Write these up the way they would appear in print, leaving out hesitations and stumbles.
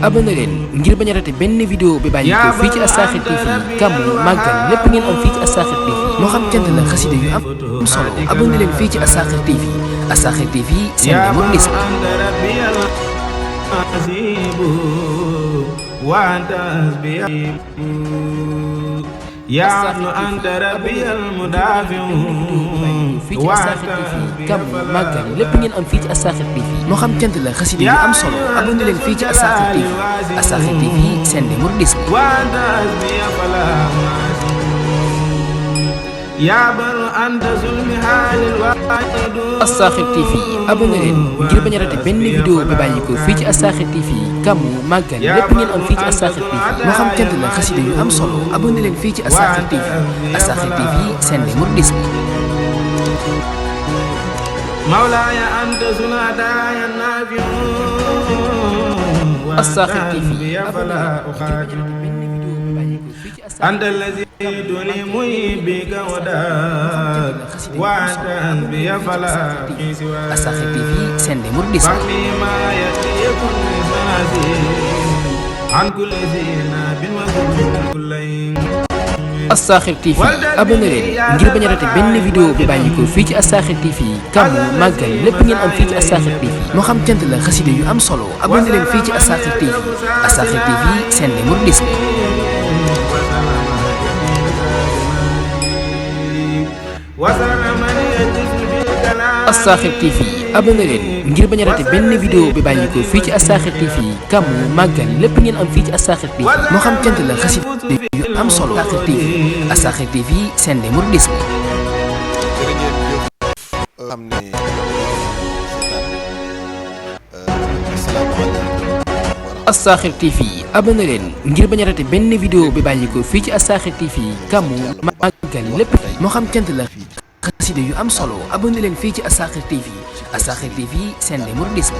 abonné leen ngir bañ a raté benn vidéo bi bàyyi ko fii ci Assakhir TV gàmmu màggal lépp ngeen am fii ci Assakhir TV moo xam cant la xasida yu am solo abonné leen fii ci Assakhir TV Assakhir TV seen mouridisme يا أنت ربي المدافع fii ci Assakhir TV gàmmu màggal lépp ngeen am fii ci Assakhir TV moo xam cant la xasida yu am solo abonné leen fii ci Assakhir TV Assakhir TV seen mouridisme Assakhir TV abonné leen ngir bañ a raté benn vidéo bi bàyyi ko fii ci Assakhir TV gàmmu màggal lépp ngeen am fii ci Assakhir TV moo xam cant la xasida yu am solo abonné leen fii ci Assakhir TV Assakhir TV seen mouridisme مولاي أنت سنداي النافع Assakhir TV فلا أخاجل أنت الذي تلمي بك وداك وأنت أنبي فلا في سواك Assakhir TV seen mouridisme فقني ما يكون سناسي عن كل زينة بالمسجد كلين Assakhir TV abonné leen ngir bañ a raté benn vidéo bi bàyyi ko fii ci Assakhir TV gàmmu màggal lépp ngeen am fii ci Assakhir TV moo xam cant la xasida yu am solo abonné leen fii ci Assakhir TV Assakhir TV seen mouridisme Assakhir TV abonné leen ngir bañ a raté benn vidéo bi bàyyi ko fii ci Assakhir TV gàmmu màggal lépp ngeen am fii ci Assakhir TV moo xam cant la xasida yu am solo Assakhir TV Assakhir TV seen mouridisme xam ne Assakhir TV abonné leen ngir bañ a raté benn vidéo bi bàyyi ko fii ci Assakhir TV gàmmu màggal lépp moo xam cant la xasida yu am solo abonné leen fii ci Assakhir TV Assakhir TV seen mouridisme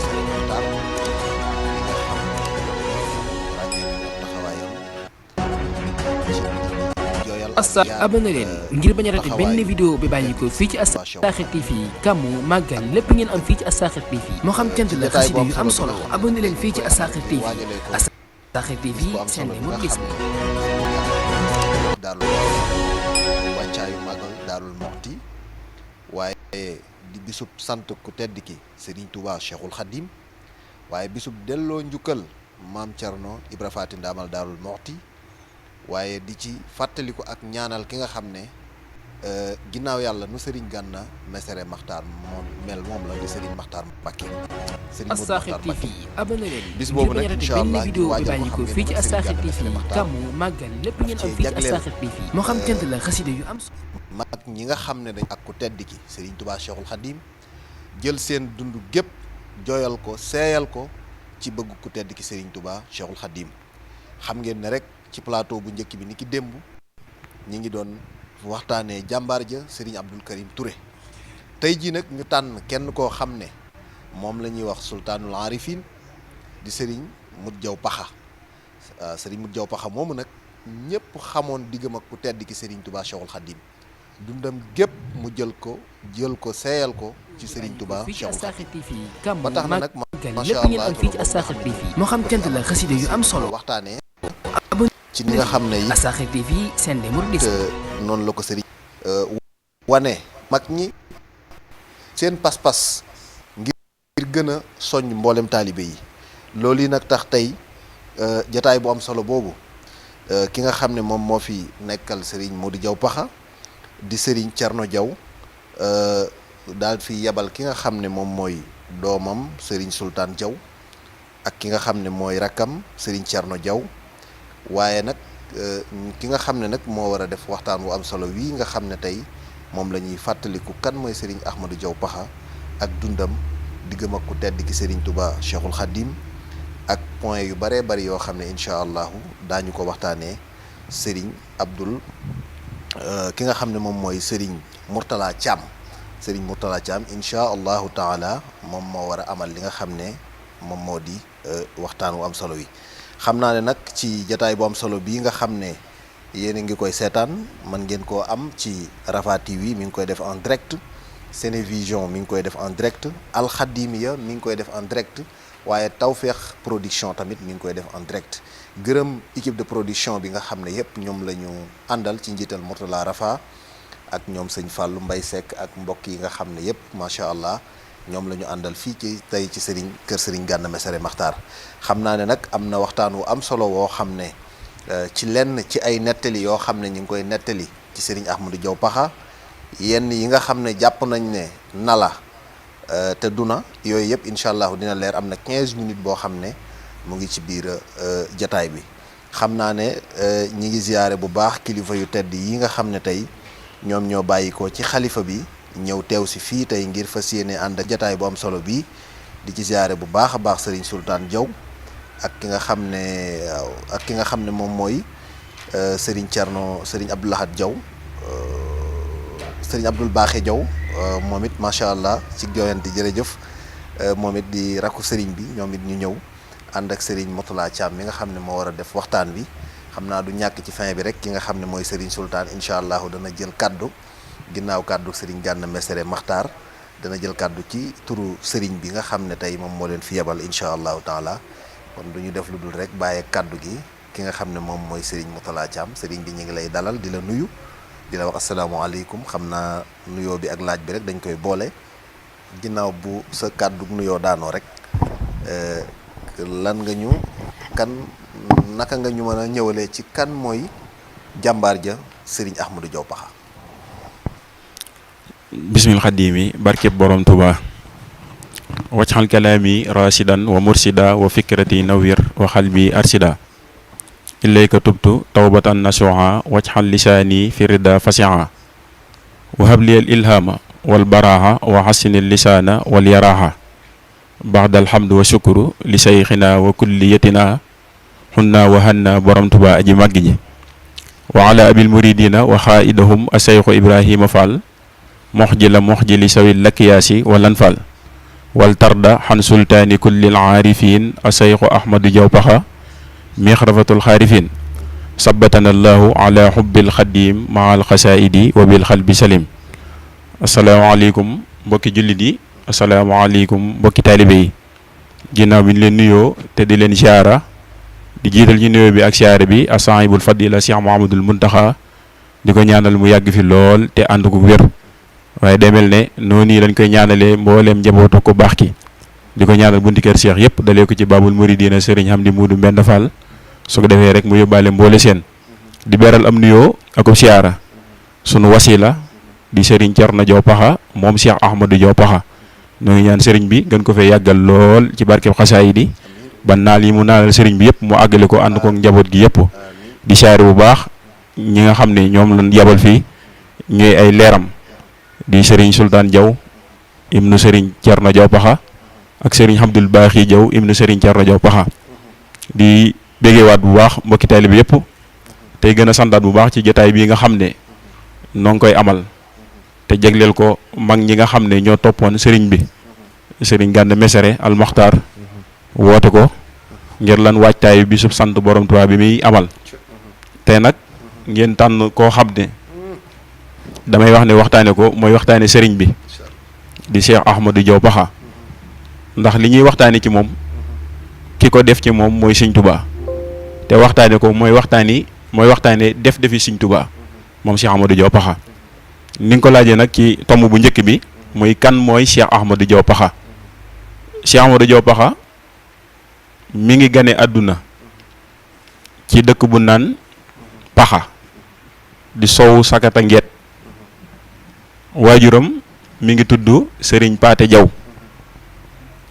abonné leen ngir bañ a raté benn vidéo bi bàyyi ko fii ci Assakhir TV gàmmu màggal lépp ngeen am fii ci Assakhir TV moo xam cant la xasida yu am solo abonné leen fii ci Assakhir TV Assakhir TV seen mouridisme wàccaayu màggal Daarul Muxti waaye di bisub sant ku tedd ki Serigne Touba Cheikhul Khadim waaye bisub delloo njukkal maam Thierno Ibra Faty Ndamal Daarul Muxti waaye di ci fàttaliku ak ñaanal ki nga xam ne ginnaaw yàlla nu Serigne Ganna Messere Maxtaar moom la di Serigne Maxtaar Mbacké Assakhir TV abonné leen bis boobu nag incha allah benn vidéo bi bàyyi ko fii ci Assakhir TV gàmmu màggal lépp ngeen am fii ci Assakhir TV moo xam cant la xasida yu am mag ñi nga xam ne dañ ak ku tedd ki Serigne Touba Cheikhul Khadim jël seen dund gépp jooyal ko seeyal ko ci bëgg ku tedd ki Serigne Touba Cheikhul Khadim xam ngeen ne rek ci plateau bu njëkk bi ni ki démb ñi ngi doon waxtaanee jàmbaar ja Serigne Abdou Karim Touré tey jii nag ñu tànn kenn koo xam ne moom la ñuy wax sultaanul arifin di Serigne Mut Jaw Paxa Serigne Mut Jaw Paxa moomu nag ñëpp xamoon diggam ak ku tedd ki Serigne Touba Cheikhul Khadim dundam gépp mu jël ko seeyal ko ci Serigne Touba Cheikhul Khadim ba tax na nag macha lépp ngeen am fii ci Assakhir TV moo xam cant la xasida yu am solo waxtaanee ci ni nga xam ne yi Assakhir TV seen mouridisme noonu la ko Serigne wane mag ñi seen pas-pas ngir gën a soññ mboolem taalibe yi loolu yi nag tax tey jataay bu am solo boobu ki nga xam ne moom moo fi nekkal Serigne Modou Jaw Paxa di Serigne Thierno Jaw daal fi yebal ki nga xam ne moom mooy doomam Serigne Sultan Jaw ak ki nga xam ne mooy rakkam Serigne Thierno Jaw waaye nag ki nga xam ne nag moo war a def waxtaan wu am solo wii nga xam ne tey moom la ñuy fàttaliku kan mooy Serigne Ahmadou Jaw Paxa ak dundam diggam ak ku tedd ki Serigne Touba Cheikhul Khadim ak point yu baree bari yoo xam ne incha allahu daañu ko waxtaanee Serigne Abdoul ki nga xam ne moom mooy Serigne Mourtala Thiam Serigne Mourtala Thiam incha allahu taala moom moo war a amal li nga xam ne moom moo di waxtaan wu am solo wi. xam naa ne nag ci jataay bu am solo bii nga xam ne yéen a ngi koy seetaan man ngeen koo am ci Rafah TV mi ngi koy def en direct Sénévision mi ngi koy def en direct Al Khadimiya mi ngi koy def en direct waaye Tawfekh Production tamit mi ngi koy def en direct gërëm équipe de production bi nga xam ne yëpp ñoom la ñu àndal ci njiital Mourtala Rafa ak ñoom sëñ Fallou Mbaye Seck ak mbokk yi nga xam ne yëpp macha allah ñoom la ñu àndal fii ci tey ci kër Serigne Gana Messere Makhtar xam naa ne nag am na waxtaan wu am solo woo xam ne ci lenn ci ay nettali yoo xam ne ñu ngi koy nettali ci Serigne Ahmadou Diaw Pakha yenn yi nga xam ne jàpp nañ ne nala te duna yooyu yëpp incha allah dina leer. am na 15 minutes boo xam ne mu ngi ci biir jataay bi. xam naa ne ñi ngi ziyaare bu baax kilifa yu tedd yi nga xam ne tey ñoom ñoo bàyyi ko ci xalifa bi ñëw teew si fii tey ngir fas yéene ànd ak jataay bu am solo bi di ci ziyaare bu baax a baax Serigne Sultan Diaw ak ki nga xam ne moom mooy Serigne Thierno Serigne Abdou Lahad Diaw Serigne Abdoul Baaxe Diaw moom it macha allah ci jooyanti jërëjëf moom it di rakku Serigne bi ñoom it ñu ñëw ànd ak Serigne Moutala Thiam mi nga xam ne moo war a def waxtaan bi. xam naa du ñàkk ci fin bi rek ki nga xam ne mooy Serigne Sultan incha allah dana jël kaddu ginnaaw kaddu Serigne Gana Messere Makhtar dana jël kaddu ci turu Serigne bi nga xam ne tey moom moo leen fi yebal incha allahu taala kon du ñu def lu dul rek bàyyee kaddu gi ki nga xam ne moom mooy Serigne Moutala Thiam Serigne bi ñu ngi lay dalal di la nuyu di la wax asalaamaaleykum. xam naa nuyoo bi ak laaj bi rek dañ koy boole ginnaaw bu sa kaddu nuyoo daanoo rek lan nga ñu naka nga ñu mën a ñëwalee ci kan mooy jàmbaar ja Serigne Ahmadou Diaw Pakha. bismil xadimi barkeb borom Tuba wacxal kalaami rasidan wa mursida wa fikrati nawir wa xalbi arsida ilayka tubtu tawbatan nasuha wacxal lisaani fi rida fasiha wa habliyal ilhama wal baraha wa xasinil lisaana wal yaraha baxdal hamdu wa shukru li sayxina wa kulliyatina xunna wa hanna borom Tuba aji màgg ji wa ala abil muridina wa xaaidahum a sayxu ibrahima fall moxji li sawil lakkiyaasi walan fall wal tarda xan sultaani kullil aarifin a sayxu ahmadou Diaw Pakha mixrafatul xaarifin sabatana allahu ala xubbil xadim maal xasaidi wa bil xalbi salim. asalaamaaleykum mbokki jullit yi asalaamaaleykum mbokki taalibe yi ginnaaw bi ñu leen nuyoo te di leen ziara di jiital ci nuyoo bi ak siyaare bi asaahibul fadila Cheikh Mouhamadoul Mountakha di ko ñaanal mu yàgg fi lool te ànd ko wér waaye demel ne noonu lañ koy ñaanalee mbooleem njabootu ko baax ki di ko ñaanal bunti kër Cheikh yëpp dalee ko ci Babul Mouridina Serigne Hamdi Muudu Mbend Fall su ko defee rek mu yóbbaale mboole seen di beral am nuyoo ak siyaara sunu wasila di Serigne Thierno Diaw Pakha moom Cheikh Ahmadou Diaw Pakha ñoo ngi ñaan Serigne bi gën ko fee yàggal lool ci barkeb xasaayid ba naal yi mu naalal Serigne bi yëpp mu àggale ko ànd ko njaboot gi yëpp di siyaare bu baax ñi nga xam ne ñoom lañ yabal fii ñooy ay leeram di Serigne Sultan Diaw ibnu Serigne Thierno Diaw Pakha ak Serigne Abdoul Baaxi Diaw ibnu Serigne Thierno Diaw Pakha di béggeewaat bu baax mbokki taalibe bi yëpp tey gën a santaat bu baax ci jotaay bii nga xam ne noo ngi koy amal te jagleel ko mag ñi nga xam ne ñoo toppoon Serigne bi Serigne Gana Messere al Makhtar woote ko ngir lan waajtaayu bisub sant borom Tuubaa bi muy amal te nag ngeen tànn koo xam ne damay wax ne waxtaane ko mooy waxtaane Serigne bi di Cheikh Ahmadou Diaw Pakha ndax li ñuy waxtaane ci moom ki ko def ci moom mooy Sëñ Tuubaa te waxtaane ko mooy waxtaane def-defi Sëñ Tuubaa moom Cheikh Ahmadou Diaw Pakha ni nga ko laajee nag ci tomb bu njëkk bi muy kan mooy Cheikh Ahmadou Diaw Pakha. Cheikh Ahmadou Diaw Pakha mi ngi gane àdduna ci dëkk bu naan Pakha di sowu sakata ngeet waajuram mi ngi tudd Serigne Paate Diaw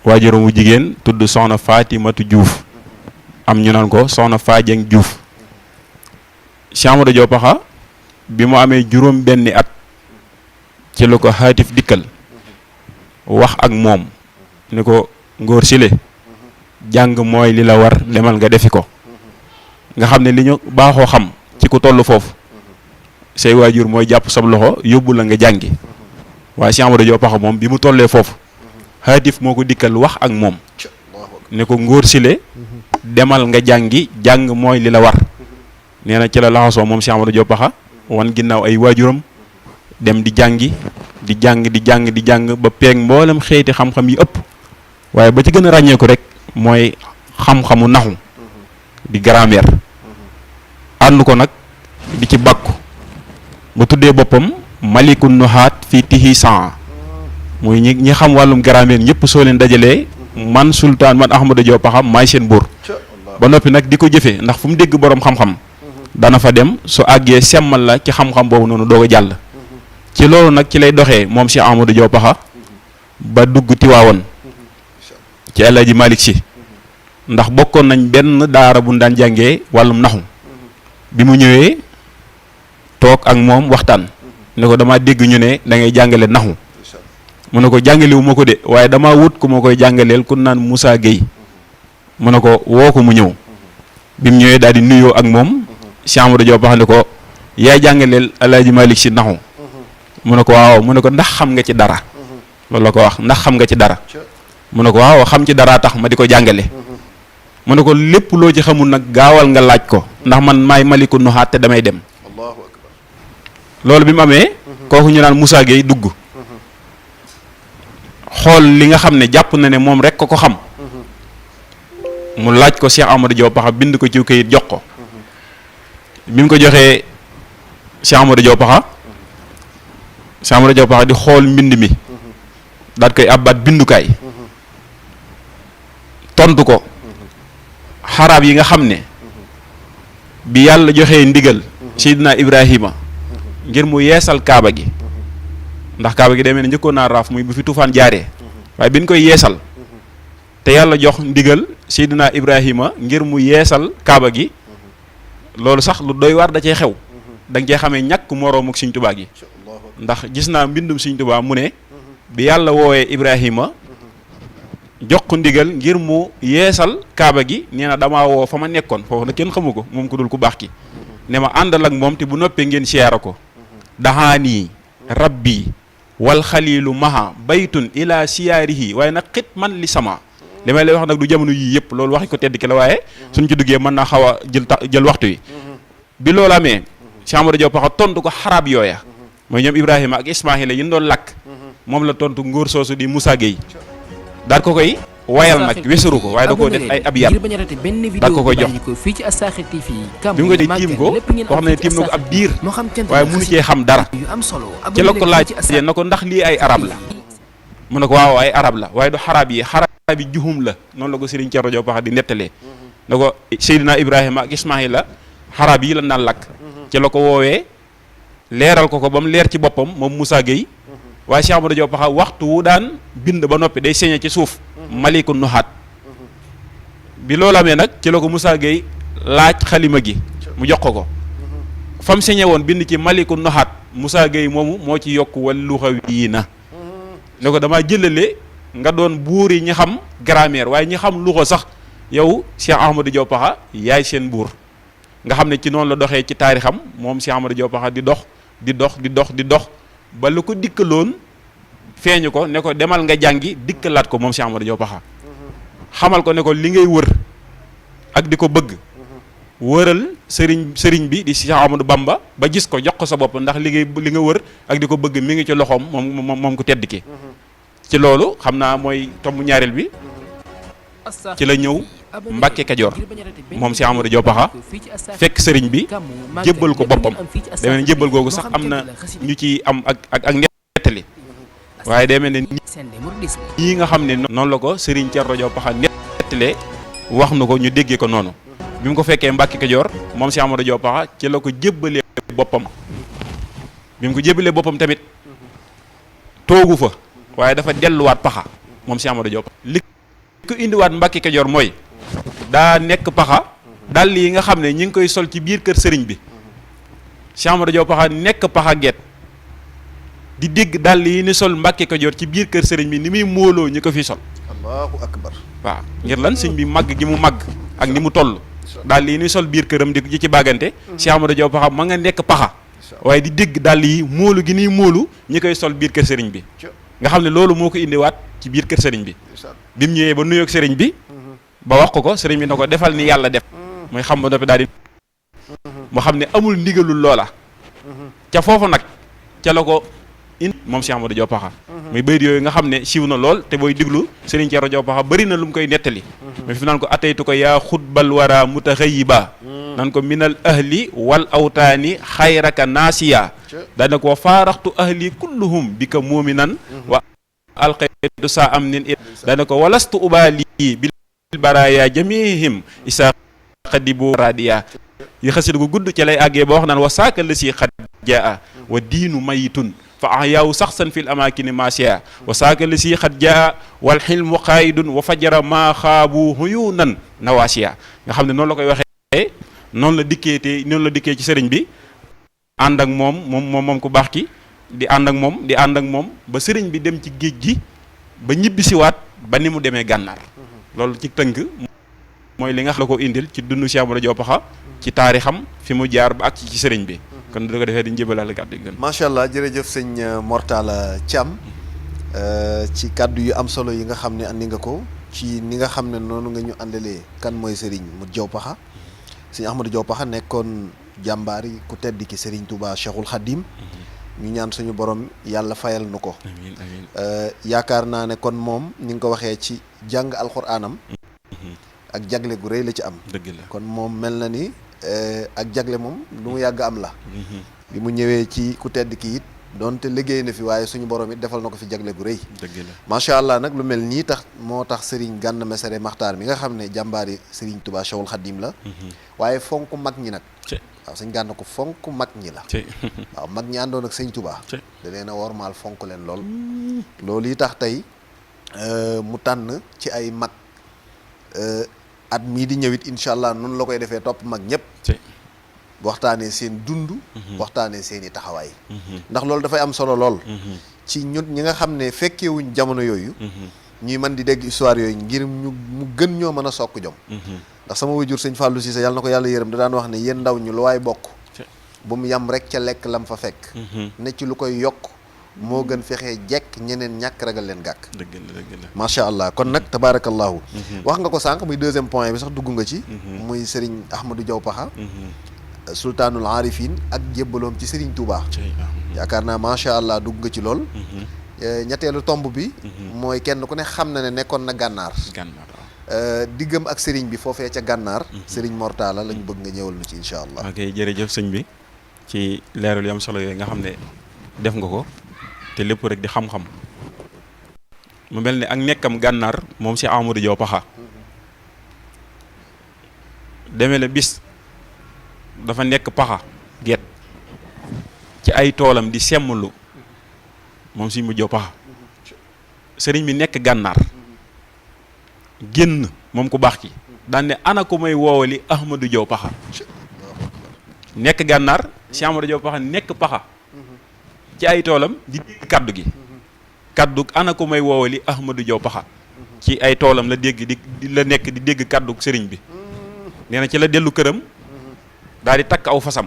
waajuram wu jigéen tudd soxna Fatimatu Diouf am ñu naan ko soxna Fadieng Diouf. Cheikh Ahmadou Diaw Pakha bi mu amee juróom benni at ci la ko xaatif dikkal wax ak moom ni ko ngóor sile jàng mooy li la war demal nga defi ko nga xam ne li ñu baaxoo xam ci ku toll foofu say waajur mooy jàpp sab loxo yóbbu la nga jàngi waaye Cheikh Ahmadou Diaw Pakha moom bi mu tollee foofu xaatif moo ko dikkal wax ak moom ne ko ngóor sile demal nga jàng mooy li la war nee na ci la laxasoo moom Cheikh Ahmadou Diaw Pakha wan ginnaaw ay waajuram dem di jàng ba peeg mboolem xeeti xam-xam yi ëpp waaye ba ci gën a ràññeeku rek mooy xam-xamu naxu di grammaire ànd ko nag di ci bàkku ba tuddee boppam malikun nuhaat fii tihi san muy ñi xam wàllum grammaire ñëpp soo leen dajalee man sultaan man Ahmadou Diaw Pakha maay seen buur ba noppi nag di ko jëfee ndax fu mu dégg boroom xam-xam dana fa dem su àggee semmal la ci xam-xam boobu noonu doog a jàll ci loolu nag ci lay doxee moom Cheikh Ahmadou Diaw Pakha ba dugg Tiwaawoon ci El Hadji Malick Sy ndax bokkoon nañ benn daara bu ñu daan jàngee wàllum naxu bi mu ñëwee toog ak moom waxtaan ne ko damaa dégg ñu ne da ngay jàngale naxu mu ne ko jàngalewu ma ko de waaye damaa wut ku ma koy jàngaleel ku naan Moussa Gueye mu ne ko woo ko mu ñëw bi mu ñëwee daal di nuyoo ak moom Cheikh Ahmadou Diaw Pakha ne ko yaay jàngaleel El Hadji Malick Sy naxu mu ne ko waaw mu ne ko ndax xam nga ci dara loolu la ko wax ndax xam nga ci dara mu ne ko waaw xam ci dara tax ma di ko jàngale mu ne ko lépp loo ci xamul nag gaawal nga laaj ko ndax man maay maliku nuxaat te damay dem loolu bi mu amee kooku ñu naan Moussa Gueye dugg xool li nga xam ne jàpp na ne moom rek ko xam mu laaj ko Cheikh Ahmadou Diaw Pakha bind ko ci këyit jox ko bi mu ko joxee Cheikh Ahmadou Diaw Pakha Cheikh Ahmadou Diaw Pakha di xool mbind mi daat koy abbaat bindukaay tontu ko xaraab yi nga xam ne bi yàlla joxee ndigal Seydina Ibrahima ngir mu yeesal kaaba gi ndax kaaba gi demee ne njëkkoon naa raaf muy bu fi tufaan jaaree waaye bi ñu koy yeesal te yàlla jox ndigal Seydina Ibrahima ngir mu yeesal kaaba gi loolu sax lu doy war da cee xew da nga cee xamee ñàkk moroom ak Sëriñ Tuubaa gi ndax gis naa mbindum Sëriñ Tuubaa mu ne bi yàlla woowee Ibrahima jox ko ndigal ngir mu yeesal kaaba gi nee na damaa woo fa ma nekkoon foofu nag kenn xamu ko moom ku dul ku baax ki ne ma àndal ak moom te bu noppee ngeen siyaara ko daxaanii rabbi wal xalilu maha baytun ila siyaarihi waaye nag xit man li sama li may lay wax nag du jamono yii yëpp loolu waxi ko tedd ki la waaye suñ ci duggee mën naa xaw a jël waxtu wi bi loolu amee Cheikh Ahmadou Diaw Pakha tontu ko xarab yooya mooy ñoom Ibrahima ak Ismaahila yi ñu doon lakk moom la tontu ngóor soosu di Moussa Gueye daal ko koy wayal nag wésaru ko waaye da koo def ay ab yat daal ko koy jox bi mu ko dee tiim ko wax na ne tiim na ko ab diir waaye munu cee xam dara ci la ko laajee na ko ndax lii ay arab la mu ne ko waaw ay arab la waaye du xarab yi xarab yi juhum la noonu la ko Serigne Thierno Diaw Pakha di nettalee na ko Seydina Ibrahima ak Ismaahila xarab yi la naan lakk ci la ko woowee leeral ko ba mu leer ci boppam moom Moussa Gueye waaye Cheikh Ahmadou Diaw Pakha waxtu wu daan bind ba noppi day señe ci suuf maliku nuhaat bi loolu amee nag ci la ko Moussa Gueye laaj xalima gi mu jox ko fam señe woon bind ci maliku nuhaat Moussa Gueye moomu moo ci yokk wal luxawiina ne ko damaa jëlale nga doon buur yi ñi xam grammaire waaye ñi xam luxa sax yow Cheikh Ahmadou Diaw Pakha yaay seen buur nga xam ne ci noonu la doxee ci taarixam moom Cheikh Ahmadou Diaw Pakha di dox ba lu ko dikkaloon feeñu ko ne ko demal nga jàngi dikkalaat ko moom Cheikh Ahmadou Diaw Pakha xamal ko ne ko li ngay wër ak di ko bëgg wëral sëriñ bi di Cheikh Ahmadou Bamba ba gis ko jox ko sa bopp ndax li nga wër ak di ko bëgg mi ngi ci loxoom moom ko tedd ki ci loolu xam naa mooy tomb ñaareel bi ci la ñëw Mbàkke Kajoor moom Cheikh Ahmadou Diaw Pakha fekk sëriñ bi jébbal ko boppam demee ne jébbal googu sax am na ñu ci am ak nettali waaye demee ne ñii nga xam ne noonu la ko Serigne Thierno Diaw Pakha nettalee wax na ko ñu déggee ko noonu bi mu ko fekkee Mbàkke Kajoor moom Cheikh Ahmadou Diaw Pakha ci la ko jébbalee boppam bi mu ko jébbalee boppam tamit toogu fa waaye dafa delluwaat Pakha moom Cheikh Ahmadou Diaw Pakha li ko indiwaat Mbàkke Kajoor mooy daa nekk Pakha dàll yi nga xam ne ñi ngi koy sol ci biir kër sëriñ bi Cheikh Ahmadou Diaw Pakha nekk Pakha Guet di dégg dàll yi ni sol Mbàkke Kajoor ci biir kër sëriñ bi ni muy móoloo ñi ko fi sol allahu akbar waaw ngir lan sëñ bi màgg gi mu màgg ak ni mu toll dàll yi ni sol biir këram di ci bàggante Cheikh Ahmadou Diaw Pakha ma nga nekk Pakha waaye di dégg dàll yi móolu gi ni móolu ñi koy sol biir kër sëriñ bi nga xam ne loolu moo ko indiwaat ci biir kër sëriñ bi bi mu ñëwee ba nuyoog sëriñ bi ba wax ko sëriñ bi na ko defal ni yàlla def mooy xam ba noppi daal di mu xam ne amul ndigalul loola ca foofu nag ca la ko moom Cheikh Ahmadou Diop Paxa muy bayit yooyu nga xam ne siiw na lool te booy diglu Serigne Thioro Diop Paxa bëri na lu mu koy nettali mais fi naan ko ataytu ko yaa xutbal wara mutaxayiba nan ko minal ahli wal awtaani xayraka naasiya daana ko faaraxtu ahli kulluhum bi ka muuminan wa alqaytu sa am nin daana ko walastu ubaali bil baraya jamihim isa xadibu radiya yi xasida gu gudd ci lay àggee ba wax naan wa saaka la si xad jaa wa diinu mayitun fa ahyaahu saxsan fil amaakini maasiya wa saaka la si xad jaa wal xilmu qaayidun wa fajara maa xaabu huyunan nawaasiya nga xam ne noonu la koy waxee noonu la dikkee ci sëriñ bi ànd ak moom ku baax ki di ànd ak moom ba sëriñ bi dem ci géej gi ba ñibbisiwaat ba ni mu demee gànnaar loolu ci tënk mooy li nga xam la ko indil ci dundu Cheikh Ahmadou Diop Paxa ci taarixam fi mu jaar ba ak ci sëriñ bi kon du ko defee di njëbalal kàddu gi. macha allah jërëjëf sëñ Mortala Thiam ci kàddu yu am solo yi nga xam ne andi nga ko ci ni nga xam ne noonu nga ñu àndalee kan mooy sëriñ mu Diop Paxa sëñ Ahmadou Diop Paxa nekkoon jàmbaar yi ku tedd ki sëriñ Touba Cheikhul Khadim ñu ñaan suñu borom yàlla fayal nu ko. amiin amiin yaakaar naa ne kon moom ni nga ko waxee ci jàng alxuraanam ak jagle gu rëy la ci am. dëgg la kon moom mel na ni ak jagle moom lu mu yàgg am la. bi mu ñëwee ci ku tedd ki it donte liggéey na fi waaye suñu borom it defal na ko fi jagle gu rëy. dëgg la macha allah nag lu mel nii moo tax Serigne Gana Messere Maxtaar mi nga xam ne jàmbaari Serigne Touba Cheikhul Khadim la. waaye fonk mag ñi nag. waaw sëñ Gana ko fonk mag ñi la. waaw mag ñi àndoon ak sëñ Touba. da leen a wormaal fonk leen lool. loolu yi tax tey mu tànn ci ay mag. at mii di ñëwit incha allah noonu la koy defee topp mag ñëpp waxtaanee seen dund waxtaanee seen i taxawaay ndax loolu dafay am solo lool ci ñun ñi nga xam ne fekkewuñ jamono yooyu ñuy mën di dégg histoire yooyu ngir mu gën ñoo mën a sokk jom ndax sama wajur sëñ Fallou Cissé yàlla na ko yàlla yërëm da daan wax ne yéen ndaw ñu lu waay bokk bu mu yam rek ca lekk lam fa fekk ne ci lu koy yokk moo gën fexee jekk ñeneen ñàkk ragal leen gàkk. dëgg la macha allah kon nag tabaarakallahu wax nga ko sànq muy deuxième point bi sax dugg nga ci. muy Serigne Ahmadou Diop Paxa. sultaanul arifin ak jébbaloom ci Serigne Touba. yaakaar naa macha allah dugg nga ci lool. ñetteelu tomb bi. mooy kenn ku ne xam na ne nekkoon na gànnaar. diggam ak Serigne bi foofee ca gànnaar. Serigne Mortala lañu bëgg nga ñëwal nu ci incha allah. ok jërëjëf sëñ bi ci leeral yu am solo yooyu nga xam ne def nga ko. te lépp rek di xam-xam mu mel ne ak nekkam gànnaar moom si Ahmadou Diop Paxa demee la bis dafa nekk Paxa get ci ay toolam di semmlu moom si mu Diop Paxa sëriñ bi nekk gànnaar génn moom ku baax ki daan ne ana ko may woowali Ahmadou Diop Paxa nekk gànnaar si Ahmadou Diop Paxa nekk Paxa ci ay toolam di dégg kaddu gi kaddu ana ko may woowali Ahmadou Diop Paxa ci ay toolam la dégg di la nekk di dégg kaddu sëriñ bi nee na ci la dellu këram daal di takk aw fasam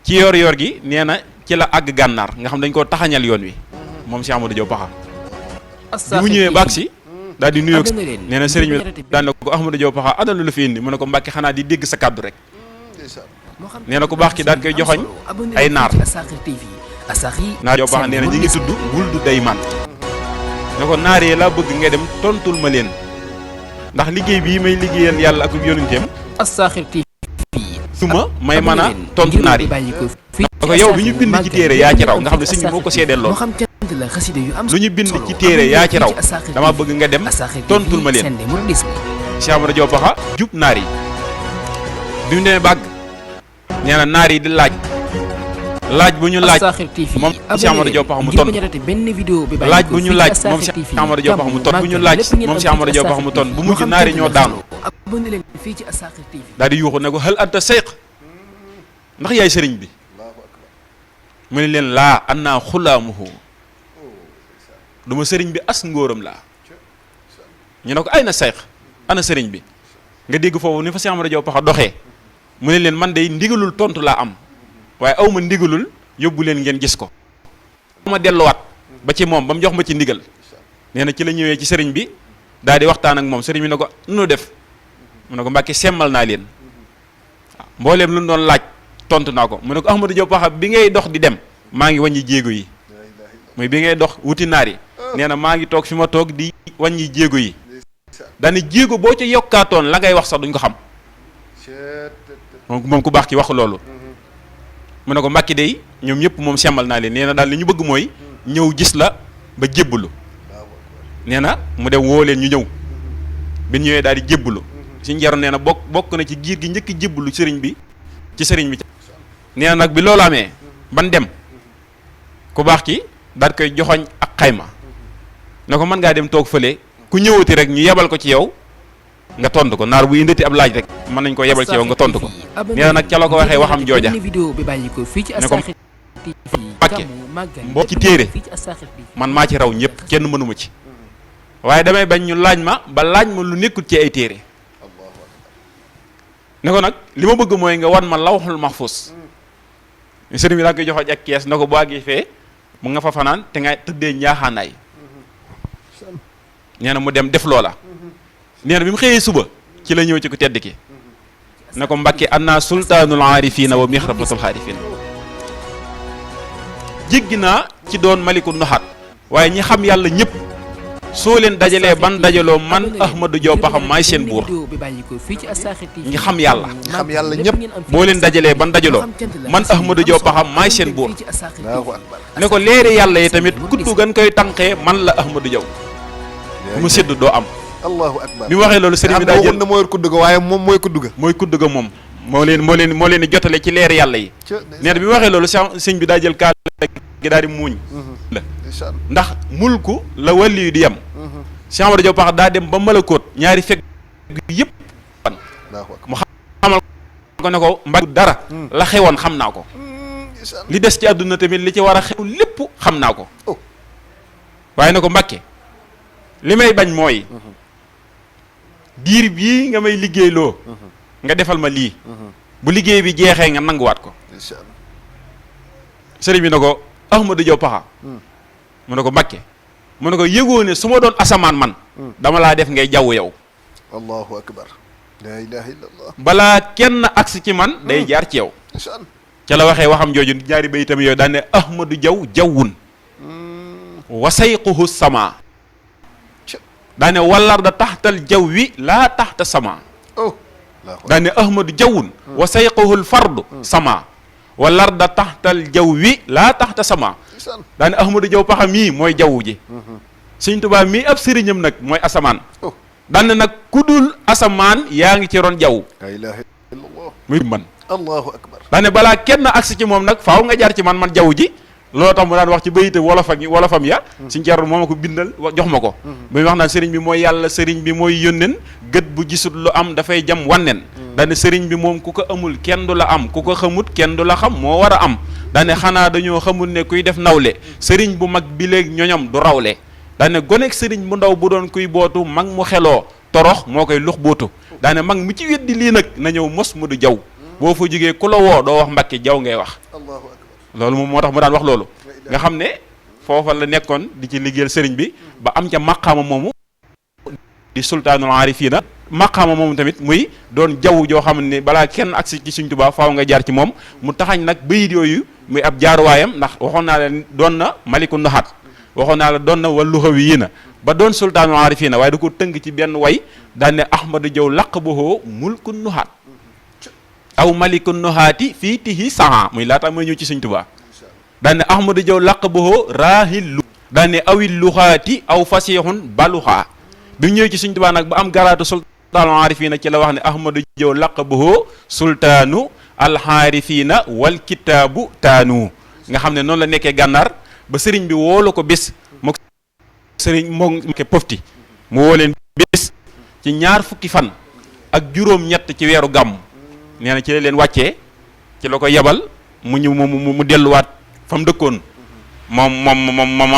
ci yor gi nee na ci la àgg gànnaar nga xam dañ koo taxañal yoon wi moom si Ahmadou Diop Paxa bi mu ñëwee baag si daal di nuyoo nee na sëriñ bi daan na ko Ahmadou Diop Paxa ana lu la fi indi mu ne ko Mbàkke xanaa di dégg sa kaddu rek nee na ku baax ki daal koy joxoñ ay naar naar Diop Paxa nee na ñi ngi tudd Wuldu Dayman ne ko naar yee laa bëgg nga dem tontul ma leen ndax liggéey bii may liggéeyal yàlla ak yonenteem As-Sakhir TV suma may mën a tontu naar yi ne ko yow lu ñu bind ci téere yaa ci raw nga xam ne sëñ bi moo ko seedeel lool lu ñu bind ci téere yaa ci raw dama bëgg nga dem tontul ma leen Cheikh Ahmadou Diop Paxa jub naar yi bi mu demee bàgg nee na naar yi di laaj bu ñu laaj moom Cheikh Ahmadou Diop Paxa mu tontu laaj bu ñu laaj moom Cheikh Ahmadou Diop Paxa mu tontu bu ñu laaj moom Cheikh Ahmadou Diop Paxa mu tontu bu mujj naari ñoo daanu daal di yuuxu ne ko hal anta seyq ndax yaay sëriñ bi mu ne leen laa annaa xulaamuhu du ma sëriñ bi as ngóoram laa ñu ne ko ay na seyq ana sëriñ bi nga dégg foofu ni fa Cheikh Ahmadou Diop Paxa doxee mu ne leen man day ndigalul tontu laa am waaye aw ma ndigalul yóbbu leen ngeen gis ko ma delluwaat ba ci moom ba mu jox ma ci ndigal nee na ci la ñëwee ci sëriñ bi daal di waxtaan ak moom sëriñ bi ne ko nu def mu ne ko Mbàkke semmal naa leen waaw mbooleem lu doon laaj tontu naa ko mu ne ko Ahmadou Diop Paxa bi ngay dox di dem maa ngi wàññi jéego yi mooy bi ngay dox wuti naar yi nee na maa ngi toog fi ma toog di wàññi jéego yi daane jéego boo ca yokkaatoon la ngay wax sax duñ ko xam moom ku baax ki wax loolu mu ne ko Mbàkke day ñoom ñëpp moom semmal naa leen nee na daal li ñu bëgg mooy ñëw gis la ba jébbalu nee na mu dem woo leen ñu ñëw bi ñëwee daal di jébbalu si njaroon nee na bokk na ci giir gi njëkk jébbalu sëriñ bi ci sëriñ bi nee na nag bi loolu amee ban dem ku baax ki daal koy joxoñ ak xayma ne ko mën ngaa dem toog fële ku ñëwati rek ñu yebal ko ci yow nga tontu ko naar bu indati ab laaj rek mën nañ ko yebal ci yow nga tontu ko nee na nag ca la ko waxee waxam jooja ne ko Mbàkke mboo ci téere man maa ci raw ñëpp kenn mënuma ci waaye damay bañ ñu laaj ma ba laaj ma lu nekkul ci ay téere ne ko nag li ma bëgg mooy nga wan ma lawhul mahfuz sëriñ bi daa koy joxooj ak kees na ko boo àggee fee mu nga fa fanaan te nga tëddee njaaxaanaay nee na mu dem def loola nee na bi mu xëyee suba ci la ñëw ci ku tedd ki ne ko Mbàkke anna sultaanul aarifina wa mixrafatul xaarifina jéggi naa ci doon maliku noxaat waaye ñi xam yàlla ñëpp soo leen dajalee ban dajaloo man Ahmadou Diaw Pakha maay seen buur ñi xam yàlla ñëpp boo leen dajalee ban dajaloo man Ahmadou Diaw Pakha maay seen buur ne ko leeri yàlla yi tamit kuddu gan koy tànqee man la Ahmadou Diaw mu sédd doo am allahu akbar bi mu waxee loolu sëriñ bi daa jël na mooy kudd ga waaye moom mooy kudd ga moom moo leen di jotale ci leeri yàlla yi nee na bi mu waxee loolu sëñ bi daa jël kaala gi daal di muuñ la ndax mulku la wàlli yu di yem Cheikh Amadou Diaw Pakha daa dem ba malakoot ñaari fekk yëpp mu xamal ko ne ko Mbàkke dara la xewoon xam naa ko li des ci àdduna tamit li ci war a xew lépp xam naa ko waaye ne ko Mbàkke li may bañ mooy diir bii nga may liggéeyloo nga defal ma lii bu liggéey bi jeexee nga nanguwaat ko sëriñ bi ne ko Ahmadou Diaw Pakha mu ne ko Mbàkke mu ne ko yëgoo ne su ma doon asamaan man dama laa def ngay jaww yow allahu akbar la ilaha illallah balaa kenn agsi ci man day jaar ci yow ca la waxee waxam jooju ñaari bay itam yooyu daan ne Ahmadou Diaw jawwun wa sayquhu sama daane wallar da taxtal jaw wi laa taxta sama daane Ahmadou jawwun wa sayquhul fardu sama wallar da taxtal jaw wi laa taxta sama daane Ahmadou Diaw Pakha mii mooy jaww ji Sëñ Tuubaa mii ab sëriñam nag mooy asamaan daane nag ku dul asamaan yaa ngi ci ron jaww la ilaha illallah muy man allahu akbar daane balaa kenn agsi ci moom nag faaw nga jaar ci man jaww ji loolu tax mu daan wax ci bayite wolofam ya suñ ceerno moo ma ko bindal jox ma ko ba wax naan sëriñ bi mooy yàlla sëriñ bi mooy yónneen gët bu gisut lu am dafay jam wannen daane sëriñ bi moom ku ko amul kenn du la am ku ko xamut kenn du la xam moo war a am daane xanaa dañoo xamul ne kuy def nawle sëriñ bu mag bi léegi ñoñom du rawle daane gonek sëriñ bu ndaw bu doon kuy bootu mag mu xeloo torox moo koy lux bootu daane mag mu ci weddi lii nag na ñëw mos mu du jaw boo fa jógee ku la woo doo wax Mbàkke jaw ngay wax loolu moom moo tax mu daan wax loolu nga xam ne foofa la nekkoon di ci liggéeyal sëriñ bi ba am ca maqaama moomu di sultaanul aarifiina maqaama moomu tamit muy doon jaww joo xam ne balaa kenn agsi ci Sëriñ Tuubaa faaw nga jaar ci moom mu taxañ nag bayit yooyu muy ab jaaruwaayam ndax waxoon naa la doon na maliku naxaat waxoon naa la doon na walluxawi yi na ba doon sultaanul aarifiina waaye da ko tënk ci benn way daan ne Ahmadou Diaw laqabuhu mulku nuxaat aw maliku nuxaati fii tihi saha muy laata mooy ñëw ci Sëriñ Tuubaa daan ne Ahmadou Diaw laqabuhu raahillu daan ne awil luxaati aw fasihun baluxaa bi mu ñëwee ci Sëriñ Tuubaa nag ba am garaatu sultaanul aarifiina ci la wax ne Ahmadou Diaw laqabuhu sultaanu alxaarifiina wal kitaabu taanu nga xam ne noonu la nekkee gànnaar ba sëriñ bi woolu ko bis mook sëriñ moo ke pofti mu woo leen bis ci 20 fan ak juróom-ñett ci weeru gàmm nee na ci la leen wàccee ci la ko yebal mu ñëw mu delluwaat fa mu dëkkoon moom